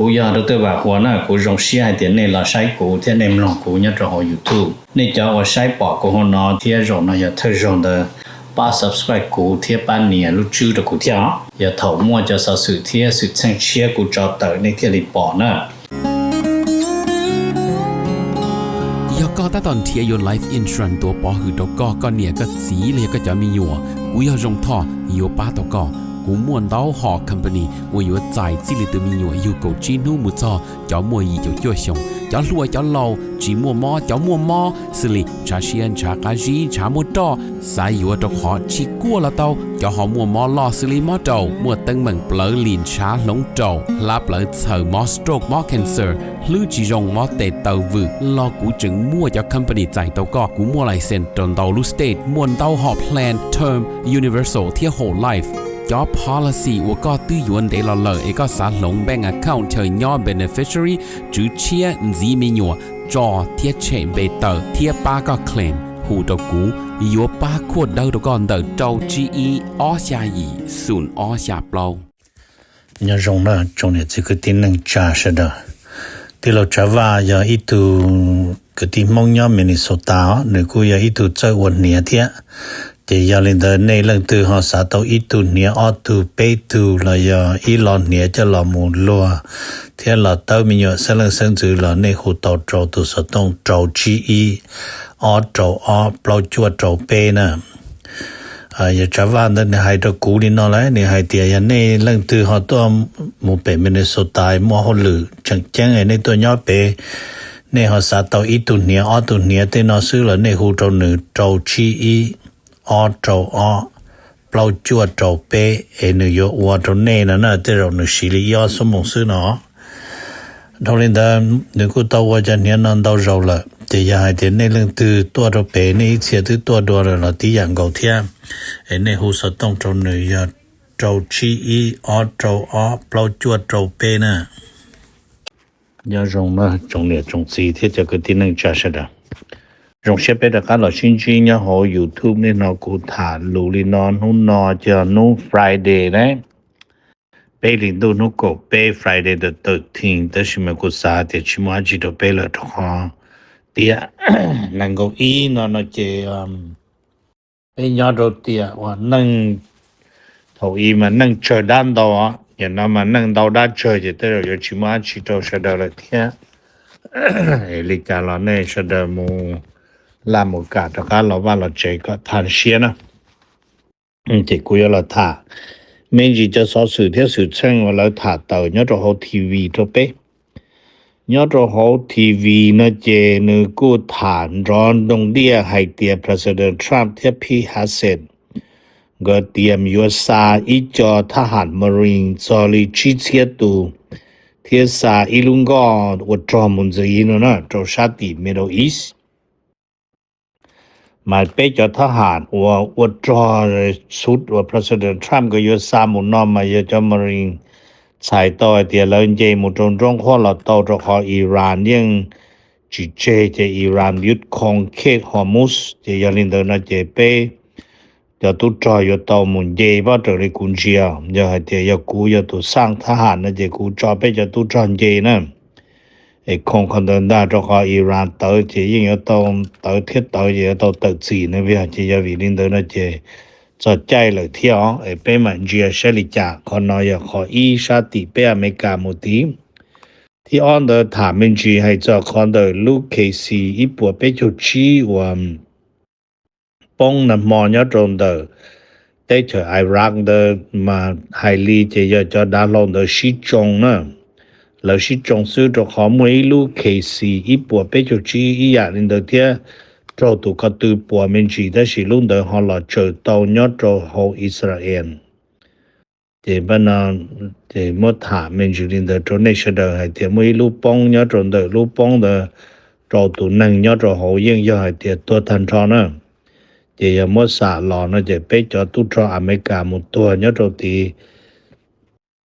Kuv yog Dr. Vam Huas na, kuv zoo siab hais tias nej los saib kuv thiab nej mloog kuv nyob rau hauv YouTube. Nej cov uas saib pom kuv hauv no thiab zaum no yog thawj zaug ntawd, pab subscribe kuv thiab pab nias lub tswb rau kuv thiab os. Yog thaum muaj cov xov xwm thiab xwm txheej tshiab kuv tso tawm nej thiaj li pom na. Yog koj tab tom nrhiav yuav life insurance tuav pov hwm rau koj, koj niam koj txiv los yog koj cov me nyuam, kuv yog Zoo Thoj yuav pab tau koj. Kuv muaj ntau hom company uas yuav txais txij li tus me nyuam yug kaum tsib hnub mus txog cov muaj yim caum cuaj xyoos, cov hluas cov laus, tsis muaj mob cov muaj mob, xws li ntshav siab ntshav qab zib ntshav muaj roj, xav yuav rau qhov tsis kuaj los tau, cov ho muaj mob loj xws li mob raum, muaj teeb meem plawv lim ntshav hloov raum, hlab plawv txhaws, mob stroke mob cancer, hlwb tsis zoo mob tes taw vwm los kuv tseem muaj cov company txais tau koj. Kuv muaj license rau ntau lub state, muaj ntau hom plan term, universal thiab whole life. Cov policy uas koj twb yuav ntev los lawm es koj xav hloov bank account chaw nyob beneficiary, tswv tshiab, ntxiv me nyuam, tso thiab tshem npe tawm thiab pab koj claim, hu rau kuv, yuav pab khuaj dawb rau koj ntawm rau tsib ib ob xya yim xoom ob xya plaub. Nyob zoo na tsoom niam txiv kwv tij neej tsa sawv daws. Tij laug Tsav Vaj yog ib tug kwv tij Hmoob nyob Minnesota os, nws kuj yog ib tug txawj ua hniav thiab. Ces yog li ntawd nej leej twg ho xav tau ib tug hniav ob tug peb tug los yog ib lo hniav coj los mus luag thiab los tawb me nyuam xeeb leej xeeb ntxwv los nej hu tau rau tus xov tooj rau tsib ib ob rau ob plaub cuaj rau peb na. Yog Tsav Vaj ntawd nws hais rau kuv li no lawm, nws hais tias yog nej leej twg ho tuaj mus pem Minnesota muaj hauj lwm tseem ceeb nej tuaj nyob pem, nej ho xav tau ib tug hniav ob tug hniav tej no xwb los nej hu rau nws rau tsib ib ob rau ob plaub cuaj rau peb es nws yuav ua rau nej no na, tej zaum nws siv li ib ob xuab moos xwb no. Dhau li ntawd nws kuj tau ua cov hniav no ntau zaus lawm, ces yog hais tias nej leej twg tuaj rau pem nej ib txhia twb tuaj dua lawm los tib yam nkaus thiab, es nej hu xov tooj rau nws yog rau tsib ib ob rau ob plaub cuaj rau peb na. Nyob zoo na tsoom niam tsoom txiv thiab cov kwv tij neej tsa sawv daws. Zoo siab peb rov qab los sib ntsib nyob hauv YouTube. Niaj hnub no kuv tham lus li no, hnub no ces yog hnub Friday na, peb hlis ntuj hnub kaum peb, Friday the thirteenth, tab sis mas kuv xav tias tsis muaj dab tsi rau peb lawm rau qhov tiam nees nkaum ib no no ces peb nyob rau tiam uas neej, thaum ub mas neej tsawg dab ntau, yam no mas neej ntau dab tsawg ces tej zaum yuav tsis muaj dab tsi rau sawv daws lawm thiab. Es li cas los nej sawv daws mus laj mus kam rov qab los vaj los tsev kom tag siab na. Ces kuv yuav los tham me ntsis cov xov xwm thiab xwm txheej uas lawv tham tawm nyob rau hauv T V rau peb. Nyob rau hauv T V no ces nws kuj tham nrov nroo diaj hais tias President Trump thiab Pete Hegseth nkawd tias yuav xa ib co thab ham Marine txog li tsib txhiab tus thiab xa ib lub nkoj ua rog mus ntxiv no na rau sab tim Middle East. Mas peb cov thab ham uas ua rog xub uas President Trump nkawd yuav xa mus no mas yog cov Marine txhais tau hais tias lawv nce mus rau nrob qhuab los tau rau qhov Iran yeej tsis tseg ces Iran yub khoo Strait Hormuz. Ces yog li ntawd no ces peb cov tub rog yuav tau mus nce pab raws li kuv ntsia. Yog hais tias yog kuv yog tus xaj thab ham no ces kuv tso peb cov tub rog nce na, es khoo qhov ntawd ntag rau qhov Iran tawv ces yeej yuav tau tawv thiab tawv ces yuav tau tawm txim na. Vim ces yog vim li ntawd no ces txog caij lawm thiab os, es peb mam ntsia saib li cas. Qhov no yog qhov ib sab tim peb Amelikas mus tid. Thib ob ntawd tham me ntsis hais txog qhov ntawm lub K C ib puas peb caug tsib uas poob nag hmo nyob rau ntawm teb chaws Iraq ntawd mas hais li ces yog cov dav hlau ntawd sib tsoo na. Lawv sib tsoo xwb rau qhov muaj ib lub K C ib puas peb caug tsib ib yam li ntawd thiab raug tus ko tw puas me ntsis, tab sis lub ntawd ho los tsaws tau nyob rau hauv Israel. Ces pab no ces muab tham me ntsis li ntawd rau nej sawv daws hais tias muaj ib lub poob nyob rau ntawm lub poob ntawd rau tus neeg nyob rau hauv yeej yog hais tias tuag tag nrho na. Ces yog muab xam los no ces peb cov tub rog Amelikas mus tuag nyob rau tid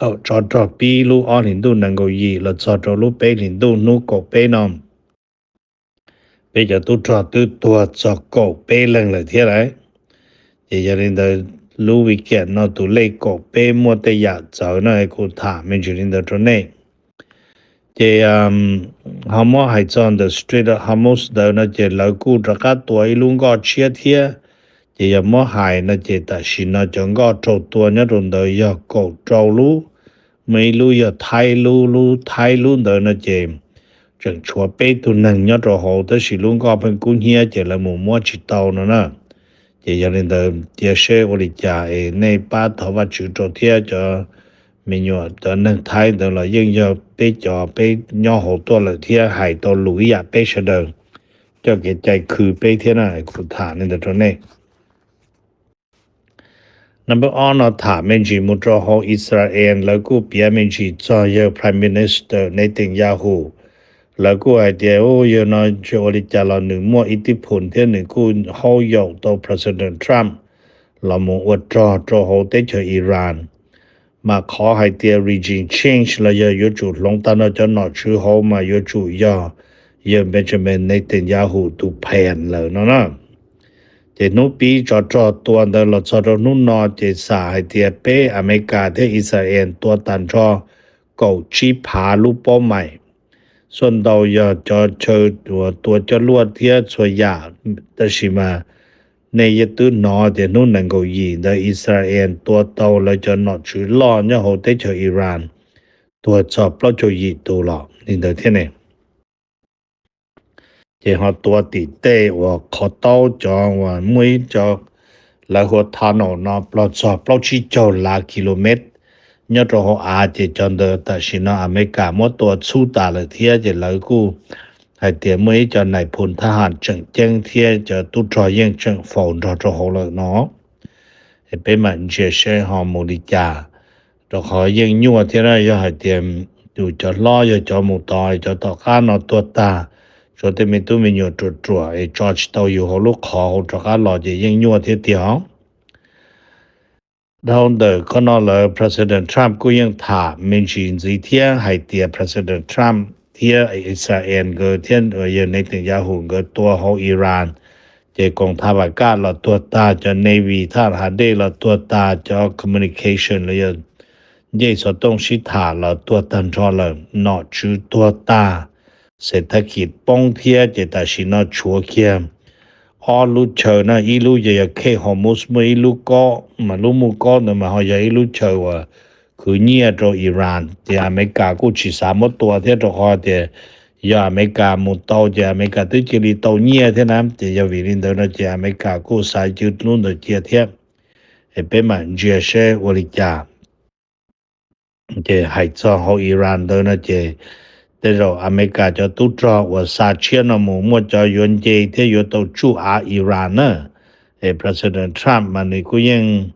thaum tsov rog pib lub ob hlis ntuj nees nkaum yim los txog rau lub peb hlis ntuj hnub kaum peb no, peb cov tub rog twb tuag txog kaum peb leeg lawm thiab lauj. Ces yog li ntawd lub weekend no tus lej kaum peb muaj tej yam txawv no kuv tham me ntsis li ntawd rau nej. Ces ho muab hais txog ntawm Strait of Hormuz ntawd no ces lawv kuj rov qab tua ib lub nkoj tshiab thiab. Ces yog muab hais no ces tam sim no cov nkoj raug tua nyob rau ntawd yog kaum rau lub, muaj ib lub yog Thaib lub, lub Thaib lub ntawd no ces tseem tshuav peb tug neeg nyob rau hauv, tab sis lub nkoj pheej kub hnyiab ces lawv mus muab tsis tau no na. Ces yog li ntawd cia seb ua li cas es nej pab thov Vajtswv rau thiab. Cov me nyuam cov neeg Thaib ntawd los yeej yog peb cov peb nyob hauv tuaj lawm thiab hais tau lus ib yam peb sawv daws, coj kev cai khw peb thiab na. Kuv tham li ntawd rau nej. Number ob no tham me ntsis mus rau hauv Israel, lawv kuj piav me ntsis txog yawg Prime Minister Netanyahu. Lawv kuj hais tias yawg no tsis ua li cas los nws muaj ib tib phum thiab nws kuj haub yaum tau President Trump los mus ua rog rau hauv teb chaws Iran. Mas qhov hais tias regime change los yog yuav tsum hloov tag nrho cov nom tswv hauv mas yuav tsum yog yawg Benjamin Netanyahu tus plan lawm no na. Ces hnub pib tsov rog tua ntawd los txog rau hnub no ces xam hais tias peb Amelikas thiab Israel tua tag nrho kaum tsib phav lub paub maim. Xuaj ntau yog cov chaw uas tua coj luaj thiab txhua yam, tab sis mas nej yeej twb hnov tias hnub nees nkaum yim ntawd Israel tua tau lawv cov nom tswv loj nyob hauv teb chaws Iran tuag txog plaub caug yim tus los li ntawd thiab ne. Ces ho tua tim tej uas qhov taub cov uas muaj ib co lawv hu ua tunnel no plog txog plaub tsib caug lav kilomev nyob rau hauv av, ces cov ntawd tam sim no Amelikas muab tua txhub tas lawm thiab. Ces lawv kuj hais tias muaj ib co nais phoo thab ham tseem ceeb thiab cov tub rog yeej tseem faus nrog rau hauv lawm no. Es peb mam ntsia seb ho mus li cas, rau qhov yeej nyuaj thiab na. Yog hais tias yus cov hlob yog cov mus tod, cov tom qab no tuag tag, tshuav tej me tub me nyuam ruam ruam es tso tsis tau yus hauv lub qhov hauv rov qab los ces yeej nyuaj thiab tiag os. Dhau ntawm qhov no lawm President Trump kuj yeej tham me ntsis ntxiv thiab hais tias President Trump thiab Israel nkawd thiab yawg Netanyahu nkawd tua hauv Iran, ces koom thab vam kaj los tuag tag, cov navy thaj hav dej los tuag tag, cov communication los yog ncej xov tooj sib tham los tuag tag nrho lawm, nom tswv tuag tag, xev thab khis poob thiab. Ces tam sim no tshuav kiag ob lub chaw na, ib lub yog yog Khe Hormuz muaj ib lub kob, mas lub muj kob ntawd mas ho yog ib lub chaw uas khwv nyiaj rau Iran, ces Amelikas kuj tsis xav muab tua thiab, rau qhov tias yog Amelikas mus tau ces Amelikas twb cia li tau nyiaj thiab na. Ces yog vim li ntawd no ces Amelikas kuj xav cw lub ntawd cia thiab. Es peb mam ntsia seb ua li cas. Ces hais txog hauv Iran ntawd no ces tej zaum Amelikas cov tub rog uas xa tshiab no mus muaj cov yuav nce thiab yuav tau tsuj av Iran na. Es President Trump mas nws kuj yeej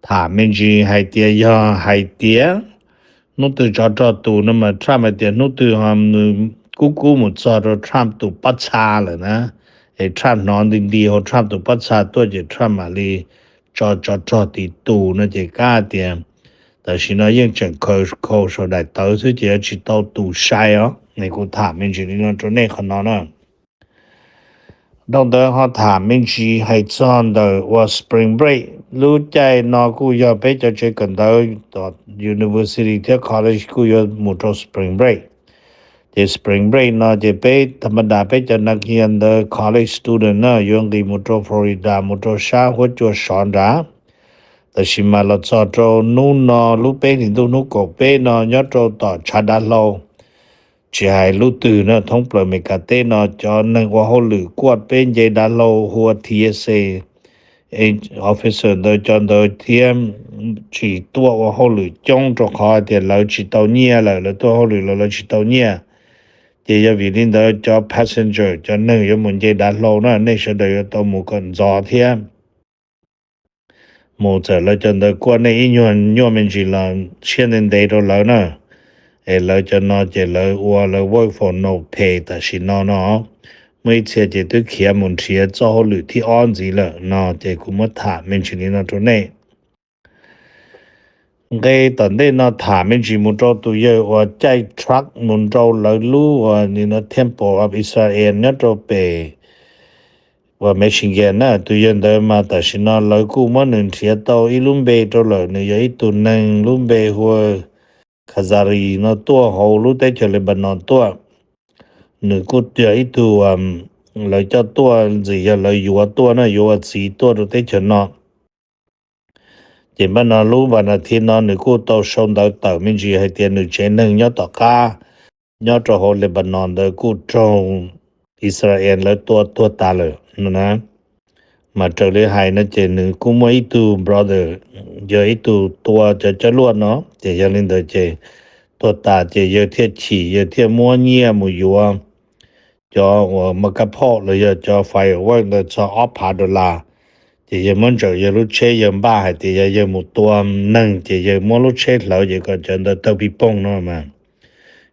tham me ntsis hais tias yog hais tias hnub twg tsov rog tus no mas Trump hais tias hnub twg ho nws kub kub mus txog rau Trump tus pob txha lawm na, es Trump hnov nti nti hauv Trump tus pob txha tuaj ces Trump mam li tso tsov rog tim tus no. Ces kab tias tam sim no yeej tseem khaws khaus saum daim tawv xwb ces yuav tsis tau tus sai os. Es kuv tham me ntsis li no rau nej qhov no na. Dhau ntawd ho tham me ntsis hais txog ntawm uas spring break. Lub caij no kuj yog peb cov tsev kawm ntawv, university thiab college kuj yuav mus rau spring break. Ces spring break no ces peb tham ma das peb cov nas kias ntawd college student na yuav nqis mus rau Florida mus rau sab huab cua sov nrad. Tab sis mas los txog rau hnub no lub peb hlis ntuj hnub kaum peb no nyob rau tom tshav dav hlau, tsis hais lub twg no thoob plaws Amelikas teb no cov neeg ua hauj lwm kuaj peb nce dav hlau hu ua T S A officer ntawd cov ntawd thiab tsis tuaj ua hauj lwm coob rau qhov tias lawv tsis tau nyiaj lawm, lawv tuaj hauj lwm los lawv tsis tau nyiaj. Ces yog vim li ntawd cov passenger cov neeg yuav mus nce dav hlau na nej sawv daws yuav tau mus kom ntxov thiab. Mus txawm lawv cov ntawd kuaj nej ib nyuag nyuaj me ntsis los siab ntev ntev rau lawv na. Es lawv cov no ces lawv ua lawv work for no pay tam sim no no. Muaj ib txhia ces twb khiav mus nrhiav txoj hauj lwm thib ob ntxiv lawm no ces kuv muab tham me ntsis li no rau nej. Nqe tom ntej no tham me ntsis mus rau tus yawg uas caij truck mus nrau lawv lub uas Temple of Israel nyob rau pem uas Michigan na. Tus yawg ntawd mas tam sim no lawv kuj muab nws nrhiav tau ib lub npe rau lawm, nws yog ib tug neeg lub npe hu ua Khazari no tuaj hauv lub teb chaws Lebanon tuaj. Nws kuj yog ib tug lawv coj tuaj, ntxim yog lawv yuav tuaj na, yuav ua txiv tuaj rau teb chaws no. Ces npaj no lub vas nas thiv no nws kuj tau sau ntawv tawm me ntsis hais tias nws tsev neeg nyob tom qab, nyob rau hauv Lebanon ntawd kuj raug Israel lawv tua tuag tas lawm no na. Mas raws li hais no ces nws kuj muaj ib tug brother, yog ib tug tua cov coj luaj no, ces yog li ntawd ces tuag tas ces yawg thiaj chim, yawg thiaj muab nyiaj mus yuav cov uas maj kab phom los yog cov firework ntawd txog ob phav dollar. Ces yawg muab ntsaws yawg lub tsheb, yawg npaj hais tias yog yawg mus tua neeg ces yawg muab lub tsheb hlawv ces kom cov ntawd tawg pij poog no mas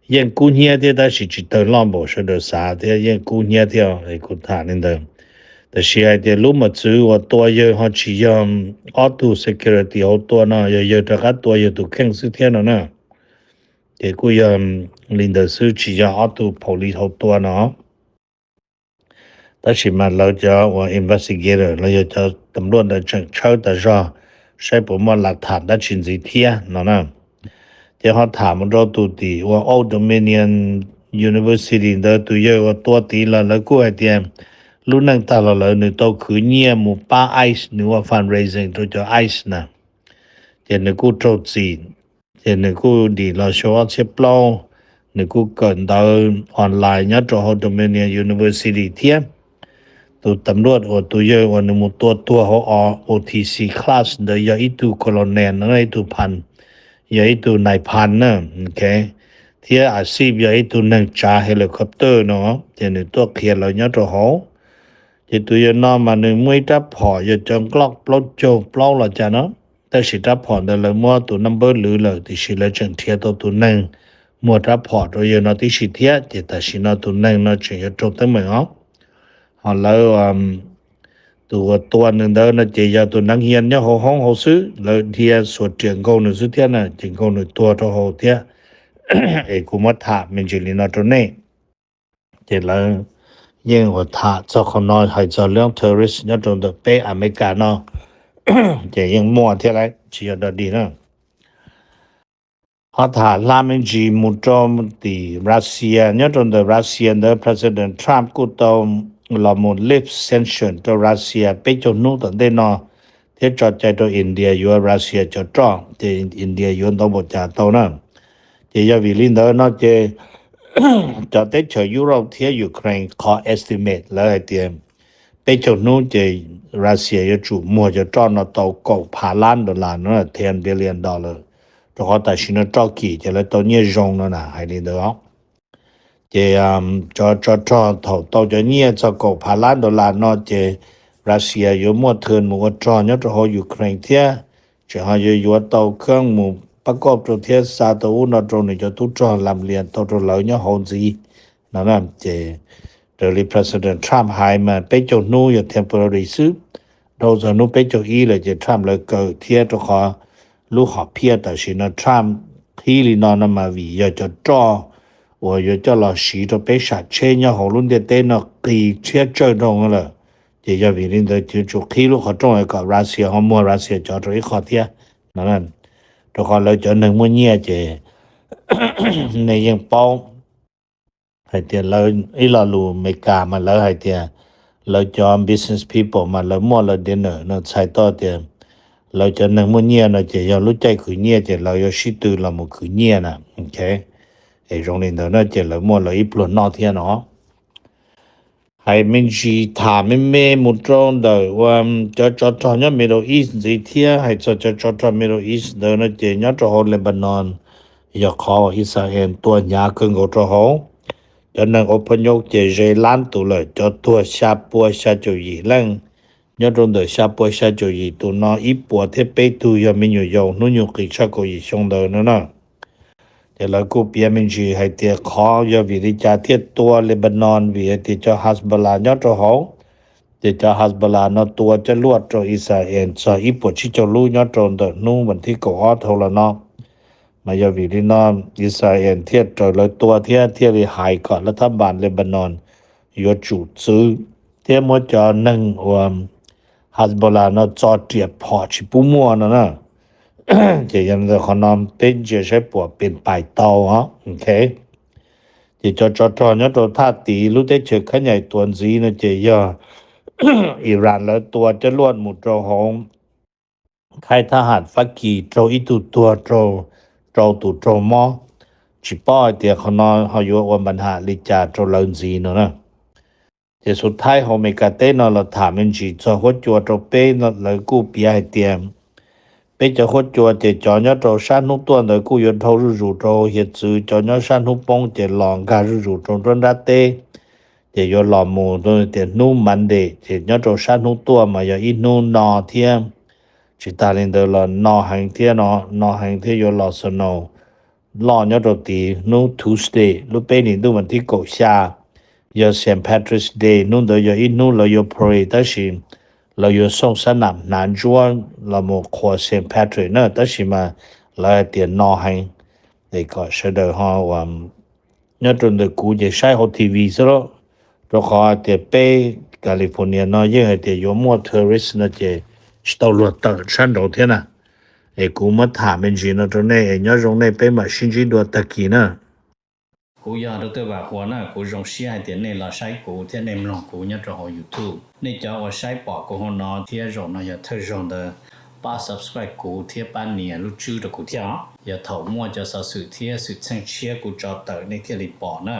yeej kub hnyiab thiab tab sis tsis tawg loj npaum sawv daws xav thiab, yeej kub hnyiab thiab es kuv tham li ntawd. Tab sis hais tias lub mos txwv uas tua yawg ho tsis yog ob tug security hauv tua no, yog yawg rov qab tua yawg tus kheej xwb thiab no na. Ces kuj yog li ntawd xwb, tsis yog ob tug police hauv tua no. Tab sis mas lawv cov uas investigator los yog cov tam luaj ntawd tseem tshawb tas zog saib puas muaj lam tham dab tsi ntxiv thiab no na. Ces ho tham mus rau tus tim uas Old Dominion University ntawd, tus yawg uas tua tid los lawv kuj hais tias lub neej tag los lawm nws tau khwv nyiaj mus pab ICE, nws ua fundraising rau cov ICE na. Ces nws kuj raug txim, ces nws kuj dim los xyoo ob txhiab plaub, nws kuj kawm ntawv online nyob rau hauv Dominion University thiab. Tus tam luaj uas tus yawg uas nws mus tua tuag hauv OTC class ntawd yog ib tug colonel no, ib tug phan, yog ib tug nais phan na, thiab a sib yog ib tug neeg tsav helicopter no, ces nws tuaj qhia lawv nyob rau hauv. Ces tus yawg no mas nws muaj ib rab phom yog cov Glock plaub caug plaub los cas no, tab sis rab phom ntawd lawv muab tus number lwv lawm tiam sis lawv tseem nrhiav tau tus neeg muag rab phom rau yawg no tib si thiab. Ces tam sim no tus neeg no tseem yuav raug teeb meem os. Ho lawv, tus uas tua nws ntawd no ces yog tus neeg hias nyob hauv hoob hauv xwb, lawv dhia xuas riam nkaug nws xwb thiab na, ces nkaug nws tuag rau hauv thiab. Es kuv muab tham me ntsis li no rau nej. Ces lawv yeej uas tham txog qhov no, hais txog lub terrorist nyob rau ntawm peb Amelikas no, ces yeej muaj thiab lawm, tsis yog dog dig na. Ho tham hla me ntsis mus rau tim Russia, nyob rau ntawm Russia ntawd President Trump kuj tau los mus lift sanction rau Russia peb caug hnub tom ntej no, thiab tso cai rau India yuav Russia cov roj, ces India yuav ntau npaum cas tau na. Ces yog vim li ntawd no ces cov teb chaws Europe thiab Ukraine qhov estimate lawv hais tias peb caug hnub ces Russia yuav tsum muag cov roj no tau kaum phav lab dollar no, ten billion dollar, rau qhov tam sim no roj kim ces lawv tau nyiaj zoo no na, hais li ntawd os. Ces cov tsov rog thaum tau cov nyiaj txog kaum phav lab dollar no ces Russia yuav muaj thw mus ua rog nyob rau hauv Ukraine thiab, tseem ho yuav yuav tau kheeb mus pab koj rau thiab xa tau ub no rau nws cov tub rog lam lias tau rau lawv nyob hauv ntxiv no na. Ces raws li President Trump hais mas peb caug hnub yog temporary xwb, dhau txog hnub peb caug ib lawm ces Trump lawv kaw thiab, rau qhov lub hom phiaj tam sim no Trump qhib li no no mas vim yog cov roj uas yuav coj los siv rau peb sam tsheb nyob hauv lub ntiaj teb no qis tshiab tsawg nroog lawm. Ces yog vim li ntawd yuav tsum qhib lub qhov rooj kom Russia ho muag Russia cov rau ib qho thiab no. Rau qhov lawv cov neeg muaj nyiaj ces nej yeej paub hais tias lawv ib lo lus Amelikas mas lawv hais tias lawv cov business people mas lawv muaj lawv dinner no, txhais tau tias lawv cov neeg muaj nyiaj no ces yog lub caij khwv nyiaj ces lawv yuav sib tw los mus khwv nyiaj na. Es zoo li ntawd no ces lawv muaj lawv ib pluag noj thiab no. Hais me ntsis tham me me mus rau ntawm ua cov tsov rog nyob Middle East ntxiv thiab. Hais txog cov tsov rog Middle East ntawd no ces nyob rau hauv Lebanon yog qhov uas Israel tua hnyav kawg nkaus rau hauv. Cov neeg ua phob nyob ces ze lab tus lawm, cov tuag xya pua xya caum yim leej. Nyob rau ntawm xya pua xya caum yim tus no ib puas thiab peb tug yog me nyuam yaus hnub nyoog qis tshaj kaum yim xyoo ntawd no na. Ces lawv kuj piav me ntsis hais tias qhov yog vim li cas thiaj tua Lebanon, vim hais tias cov Hezbollah nyob rau hauv. Ces cov Hezbollah no tua coj luaj rau Israel txog ib puas tsib caug lub nyob rau ntawm hnub vas thib kaum ob dhau los no. Mas yog vim li no Israel thiaj raws lawv tua thiab thiaj li hais kom lawv thab npas Lebanon yuav tsum txwv thiab muab cov neeg uas Hezbollah no txo riam phom tsis pub muaj no na. Ces yog li ntawd qhov no peb ntsia saib puas pes pais tau os. Ok, ces cov tsov rog nyob rau thaj tid lub teb chaws khab nyaim tuav ntxiv no ces yog Iran lawv tua coj luaj mus rau hauv khaib thab ham Fab Kis raug ib tug tuag, rau tus raug mob. Tsis paub hais tias qhov no ho yuav ua npa ham li cas rau lawv ntxiv no na. Ces xub thaib hauv Amelikas teb no los tham me ntsis txog huab cua rau peb, lawv kuj piav hais tias peb cov huab cua ces cov nyob rau sab hnub tuaj ntawd kuj yuav dhau zuj zus rau hiav txwv, cov nyob sab hnub poob ces los nkag zuj zus rau nruab nrab teb. Ces yuav los mus tias hnub Monday ces nyob rau sab hnub tuaj mas yog ib hnub no thiab. Tsis tas li ntawd los no heev thiab no, no heev thiab yuav los snow loj nyob rau tid. Hnub Tuesday lub peb hlis ntuj mas thib kaum xya yog Saint Patrick's Day, hnub ntawd yog ib hnub lawv yuav parade tab sis lawv yuav xooj sab nam hnav ntsuab los mus qhuas Saint Patrick na, tab sis mas lawv hais tias no heev. Es kom sawv daws ho uas nyob rau ntawm kuv ces saib hauv T V xwb lauj, rau qhov hais tias peb California no yeej hais tias yuav muaj tourist no ces tsis tau luag tawm sab nraud thiab na. Es kuv muab tham me ntsis no rau nej es nyob zoo nej, peb mam sib ntsib dua tag kis na. Kuv yog Doctor Vam Huas na, kuv zoo siab hais tias nej los saib kuv thiab nej mloog kuv nyob rau hauv YouTube. Nej cov uas saib pom kuv hauv no thiab zaum no yog thawj zaug ntawd, pab subscribe kuv thiab pab nias lub tswb rau kuv thiab os. Yog thaum muaj cov xov xwm thiab xwm txheej tshiab kuv tso tawm nej thiaj li pom na.